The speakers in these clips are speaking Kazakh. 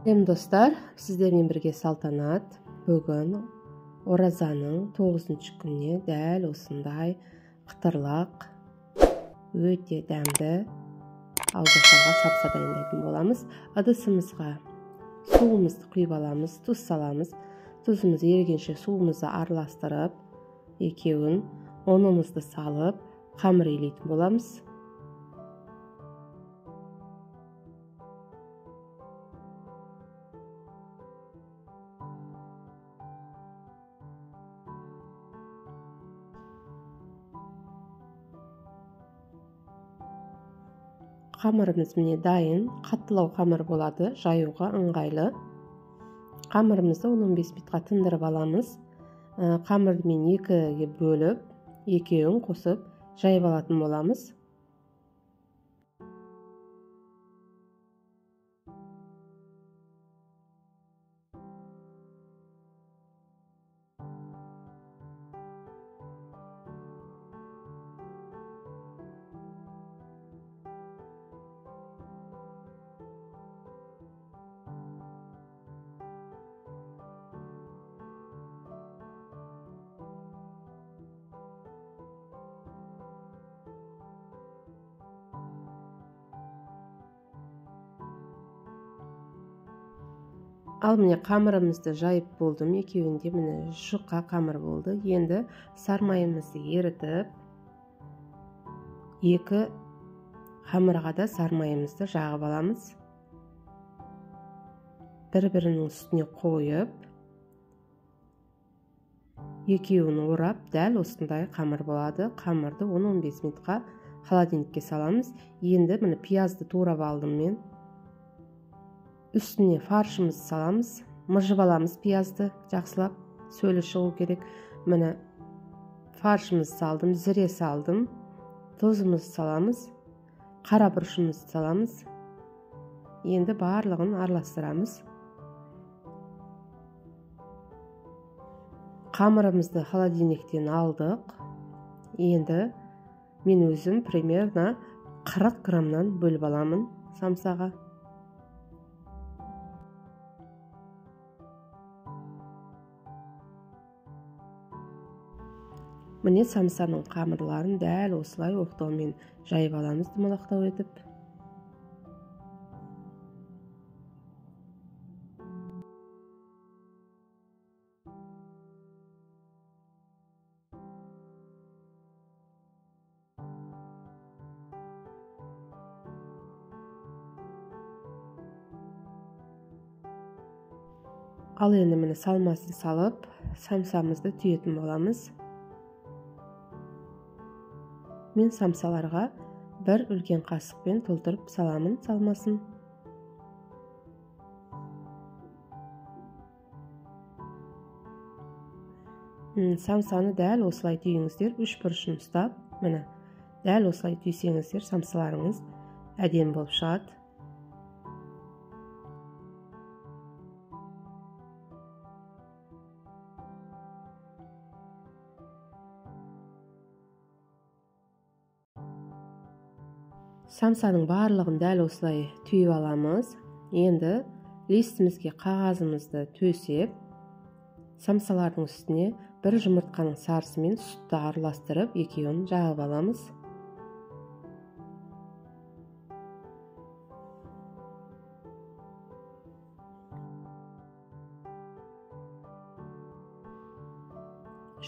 Сәлем достар, сіздермен бірге Салтанат. Бүгін оразаның 9 күніне дәл осындай қытырлақ, өте дәмді ауызашарға самса дайындайтын боламыз. Ыдысымызға суымызды құйып аламыз, тұз саламыз. Тұзымыз ерігенше суымызды араластырып, екеуін ұнымызды салып, қамыр илейтін боламыз. Қамырымыз міне дайын, қаттылау қамыр болады, жаюға ыңғайлы. Қамырымызды 10-15 минутқа тындырып аламыз. Қамырды мен екіге бөліп, екеуін қосып жайып алатын боламыз. Ал міне қамырымызды жайып болдым, екеуінде міне жұқа қамыр болды. Енді сармайымызды ерітіп, екі қамырға да сармайымызды жағып аламыз. Бір-бірінің үстіне қойып, екеуін орап, дәл осындай қамыр болады. Қамырды 10-15 минутқа холодильникке саламыз. Енді міне пиязды турап алдым мен. Үстіне фаршымызды саламыз, мыжып аламыз пиязды жақсылап, сөлі шығу керек. Міне фаршымызды салдым, зіре салдым, тұзымызды саламыз, қара бұрышымызды саламыз. Енді барлығын араластырамыз. Қамырымызды холодильниктен алдық. Енді мен өзім примерно 40 граммнан бөліп аламын самсаға. Міне самсаның қамырларын дәл осылай оқтаумен жайып аламыз, домалақтау етіп. Ал енді міне салмасын салып, самсамызды түйетін боламыз. Мен самсаларға бір үлкен қасықпен толтырып саламын салмасын. Самсаны дәл осылай түйіңіздер, үш бұрышын ұстап, міне дәл осылай түйсеңіздер, самсаларыңыз әдемі болып шығады. Самсаның барлығын дәл осылай түйіп аламыз. Енді листімізге қағазымызды төсеп, самсалардың үстіне бір жұмыртқаның сарысымен сүтті араластырып, екеуін жағып аламыз.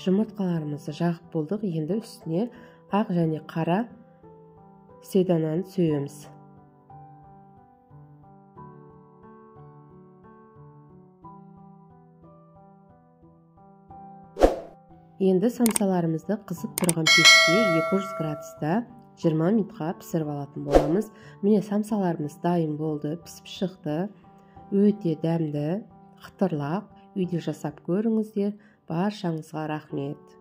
Жұмыртқаларымызды жағып болдық. Енді үстіне ақ және қара седананы сүйеміз. Енді самсаларымызды қызып тұрған пешке 200 градуста 20 минутқа пісіріп алатын боламыз. Міне самсаларымыз дайын болды, пісіп шықты. Өте дәмді, қытырлақ. Үйде жасап көріңіздер. Баршаңызға рахмет.